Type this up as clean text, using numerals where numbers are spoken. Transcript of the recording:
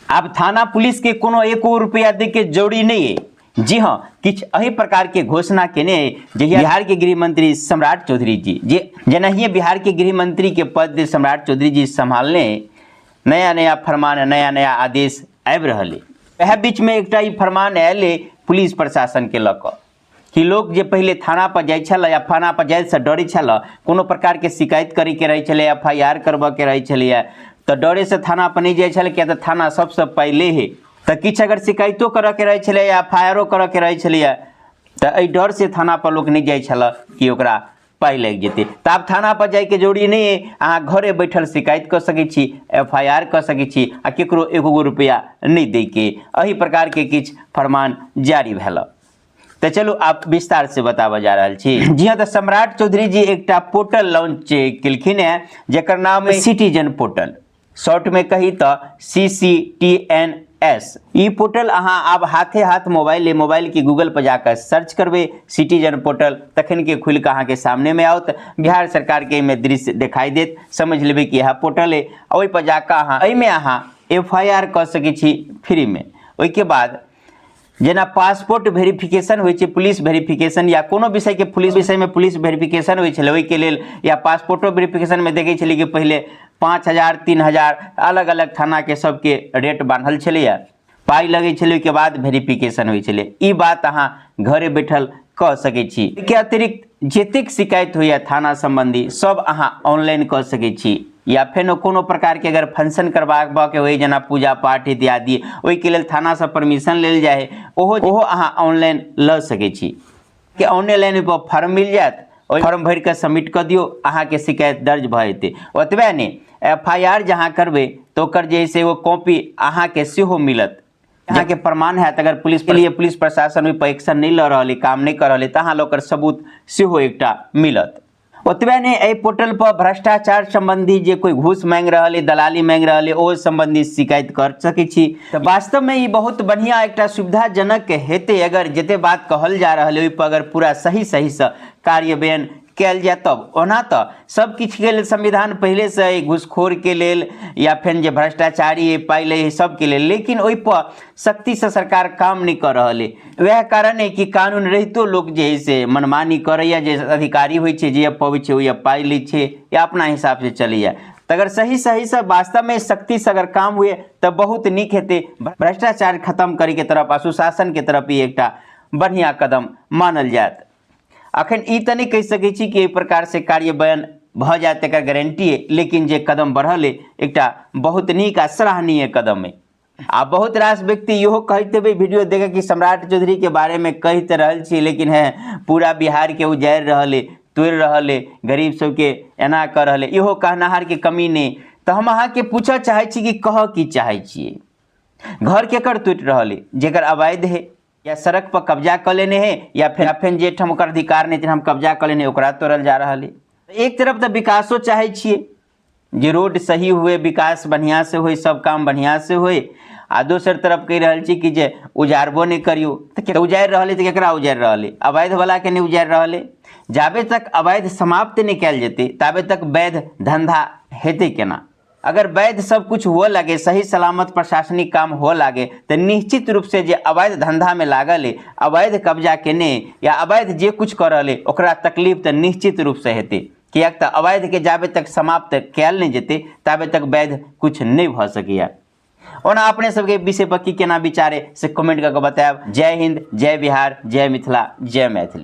आब थाना पुलिस के कोनो एको रुपया दे के जरूरी नहीं है। जी हाँ, किछु एहि प्रकार के घोषणा केने जे बिहार के गृह मंत्री सम्राट चौधरी जी, जे जेनाहिए बिहार के गृह मंत्री के पद सम्राट चौधरी जी संभालने, नया नया फरमान नया नया आदेश आबि रहल है। वएह बीच में एकटा ई फरमान आयल है पुलिस प्रशासन के लऽ कऽ कि लोक जे पहिले थाना पर जाइ छल या थाना पर जाइसँ डरै छल, कोनो प्रकारके शिकायत करैके रहै छलै, एफ I R करबऽके रहै छलैए, तऽ डरेसँ थाना पर नहि जाइ छल, किया तऽ थाना सबसँ पहिले हइ। तऽ किछु अगर शिकायतो करऽके रहै छलै या एफ I आरो करऽके रहै छलैए तऽ एहि डरसँ थाना पर लोक नहि जाइ छल कि ओकरा पाइ लागि जेतै। तऽ आब थाना पर जाइके जरूरी नहि अइ, अहाँ घरे बैठल शिकायत कऽ सकै छी, एफ I R कऽ सकै छी आ केकरो एको गो रुपैआ नहि दैके, एहि प्रकारके किछु फरमान जारी भेल। तऽ चलू आब विस्तार से बताबऽ जा रहल छी। जी हाँ, तऽ सम्राट चौधरी जी एकटा पोर्टल लॉन्च केलखिन हेँ जकर नाम है सिटीजन पोर्टल, शॉर्ट में कही तऽ CCTNS। ई पोर्टल अहाँ आब हाथे हाथ मोबाइल मोबाइल के गूगल पर जाकर सर्च करबै सिटीजन पोर्टल, तखन के खुलि कऽ अहाँके सामने में आओत, बिहार सरकार के एहिमे दृश्य देखाई देत, समझ लेबै कि इएह पोर्टल है। ओहि पर जाकऽ अहाँ एहिमे अहाँ एफ I R कऽ सकै छी फ्री में। ओहिके बाद जेना पासपोर्ट वेरिफिकेशन होइ छै, पुलिस वेरिफिकेशन या कोनो विषयके पुलिस विषयमे पुलिस वेरिफिकेशन होइ छलै ओहिके लेल, या पासपोर्टो वेरिफिकेशनमे देखै छलियै कि पहिले 5000 3000 अलग अलग थानाके सबके रेट बान्हल छलैए, पाइ लगै छलै, ओहिके बाद वेरिफिकेशन होइ छलै। ई बात अहाँ घरे बैठल कऽ सकै छी। एहिके अतिरिक्त जतेक शिकायत होइए थाना सम्बन्धी सब अहाँ ऑनलाइन कऽ सकै छी, या फेनो कोनो प्रकारके अगर फंक्शन करबाबऽके होइ जेना पूजा पाठ इत्यादि, ओहिके लेल थानासँ परमिशन लेल जाइ हइ, ओहो अहाँ ऑनलाइन लऽ सकै छी। कि ऑनलाइन ओहिपर फॉर्म मिल जायत, ओहि फॉर्म भरिकऽ सबमिट कऽ दियौ, अहाँके शिकायत दर्ज भऽ जेतै। ओतबे नहि, एफ I R जहाँ करबै तऽ ओकर जे है से एगो कॉपी अहाँके सेहो मिलत, अहाँके प्रमाण हैत। अगर पुलिस के लिए पुलिस प्रशासन ओहिपर एक्शन नहि लऽ रहल है, काम नहि कऽ रहल है, तऽ अहाँ लग ओकर सबूत सेहो एकटा मिलत। ओतबे नहि, एहि पोर्टल पर भ्रष्टाचार संबंधी जे कोई घूस मांगि रहल है, दलाली मांगि रहल है, ओ संबंधी शिकायत कर सकै छी। तऽ वास्तवमे ई बहुत बढ़िआँ एकटा सुविधाजनक हेतै अगर जते बात कहल जा रहल है ओहिपर अगर पूरा सही सहीसँ कार्यान्वयन कयल जाय तब। ओना तऽ सब किछुके लेल संविधान पहिलेसँ अइ, घूसखोरके लेल या फेर जे भ्रष्टाचारी अइ, पाइ लै हइ, सबके लेल, लेकिन ओहिपर सख्तीसँ सरकार काम नहि कऽ रहल अइ। वएह कारण अइ कि कानून रहितो लोक जे हइ से मनमानी करैए, जे अधिकारी होइ छै जे पबै छै ओहि पाइ लै छै या अपना हिसाबसँ चलैए। तऽ अगर सही सहीसँ वास्तवमे सख्तीसँ अगर काम हुए तऽ बहुत नीक हेतै। भ्रष्टाचार खतम करैके तरफ आ सुशासनके तरफ ई एकटा बढ़िआँ कदम मानल जायत। अखन ई तऽ नहि कहि सकै छी कि एहि प्रकारसँ कार्यान्वयन भऽ जायत एकर गारंटी अइ, लेकिन जे कदम बढ़ल अइ एकटा बहुत नीक आ सराहनीय कदम अइ। आ बहुत रास व्यक्ति इहो कहैत हेबै वीडियो देख कि सम्राट चौधरी के बारे में कहि तऽ रहल छी, लेकिन है पूरा बिहार के उजाड़ि रहल अइ, तोड़ि रहल अइ, गरीब सबके एना कऽ रहल अइ, इहो कहनाहार के कमी नहि। तऽ हम अहाँके पूछऽ चाहै छी कि कहऽ की चाहै छियै? घर केकर टूटि रहल अइ? जेकर अवैध है या सड़क पर कब्जा कऽ लेने है, या फेर जे ठाम ओकर अधिकार नहि हम कब्जा कऽ लेने ओकरा तोड़ल जा रहल अइ। एक तरफ तऽ विकासो चाहै छियै जे रोड सही हुए, विकास बढ़िआँ से होय, सब काम बढ़िआँ से होय, आ दोसर तरफ कहि रहल छी कि जे उजाड़बो नहि करियौ। तऽ उजाड़ि रहल अइ तऽ केकरा उजाड़ि रहल अइ? अवैधवलाके नहि उजाड़ि रहल अइ। जाबे तक अवैध समाप्त नहि कयल जेतै ताबे तक वैध धन्धा हेतै केना? अगर वैध सब कुछ हुअ लागे, सही सलामत प्रशासनिक काम हुअ लागे, तऽ निश्चित रूप से जे अवैध धंधा में लागल है, अवैध कब्जा केने या अवैध जे कुछ कर रहल है, ओकरा तकलीफ तऽ निश्चित रूप से हेतै। किएक तऽ अवैध के जाबे तक समाप्त कयल नहि जेतै ताबे तक वैध कुछ नहि भऽ सकैए। ओना अपने सबके विषय पर की केना विचार है से कमेंट कऽ के बतायब। जय हिंद, जय बिहार, जय मिथिला, जय मैथिली।